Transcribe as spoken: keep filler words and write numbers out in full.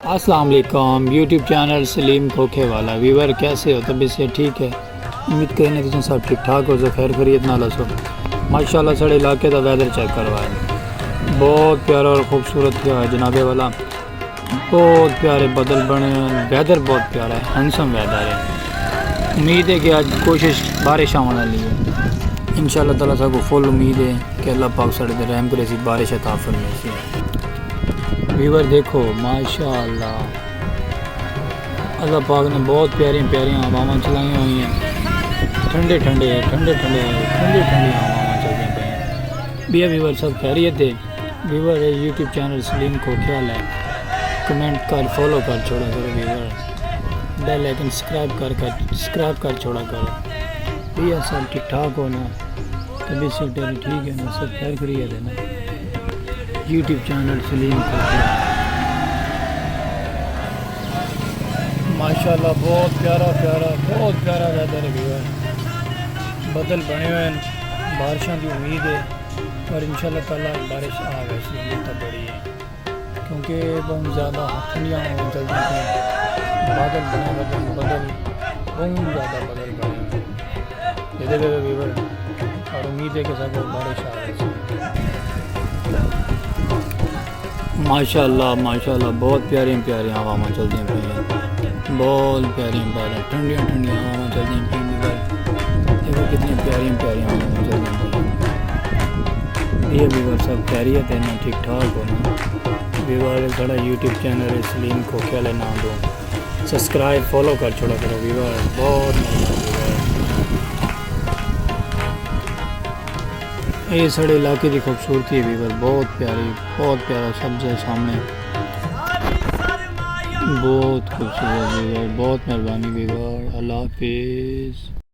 السلام علیکم، یوٹیوب چینل سلیم کھوکھے والا۔ ویور، کیسے ہو؟ طبیعت سے ٹھیک ہے؟ امید کریں کہ تم سب ٹھیک ٹھاک ہو، خیر خیریت نال ہسو۔ ماشاءاللہ ساڑے علاقے دا ویدر چیک کرو، بہت پیارا اور خوبصورت تھیا ہے جناب والا۔ بہت پیارے بدل بنے ہیں، ویدر بہت پیارا ہے، ہینڈسم ویدر ہے۔ امید ہے کہ اج کوشش بارش آون والی ہے۔ انشاءاللہ تعالیٰ ساکوں فل امید ہے کہ اللہ پاک ساڑے تے رحم کرے سی، بارش عطا فرمائے سی۔ ویور دیکھو، ماشاءاللہ، اللہ پاک نے بہت پیاریاں پیاریاں ہواواں چلائیاں ہوئی ہیں۔ ٹھنڈے ٹھنڈے، ٹھنڈے ٹھنڈے، ٹھنڈی ٹھنڈی ہواواں چلدیاں پئی ہیں۔ بیا ویور سب خیریت ہے؟ ویور ہے یوٹیوب چینل سلیم کھوکھے والا ہے، کمنٹ کر، فالو کر چھوڑا کرو ویور، بیل آئیکن سبسکرائب کر کر سبسکرائب کر چھوڑا کرو۔ بیا سب ٹھیک ٹھاک ہو نا؟ طبیعت سے ٹھیک ہے نا؟ سب خیر خیریت ہے نا؟ یوٹیوب چینل سلیم کھوکھے۔ ماشاءاللہ بہت پیارا پیارا، بہت پیارا ویدر ہے ویور۔ بدل بنے ہوئے ہیں، بارشاں دی امید ہے، پر انشاءاللہ تعالیٰ بارش آ ویسی، امید تاں بڑی ہے، کیونکہ بہت زیادہ ٹھنڈیاں ہواواں چلدیاں پئین، بادل بنے ودن، بدل، بہت زیادہ بدل بنے ہوئے ہیں۔ جیندے پئے ویور، اور امید ہے کہ ساکوں بارش آ ویسی۔ ماشاءاللہ، ماشاءاللہ، بہت پیاریاں پیاریاں ہواواں چلدیاں پئین، بہت پیاریاں پیاریاں ٹھنڈیاں ٹھنڈیاں ہواواں چلدیاں پئین۔ دیکھو کتنی پیاریاں پیاریاں ہواواں چلدیاں پئین۔ یہ ویور سب خیریت ہے نا؟ ٹھیک ٹھاک ہو نا؟ ویور ساڑا یوٹیوب چینل ہے سلیم کھوکھے والے نام دو، سبسکرائب فالو کر چھوڑا کرو ویور، بہت مہربانی ویور۔ یہ ساڑے علاقے دی خوبصورتی ہے ویور، بہت پیاری، بہت پیارا سبز ہے سامنے، بہت خوبصورت ویور، بہت مہربانی ویور، اللہ حافظ۔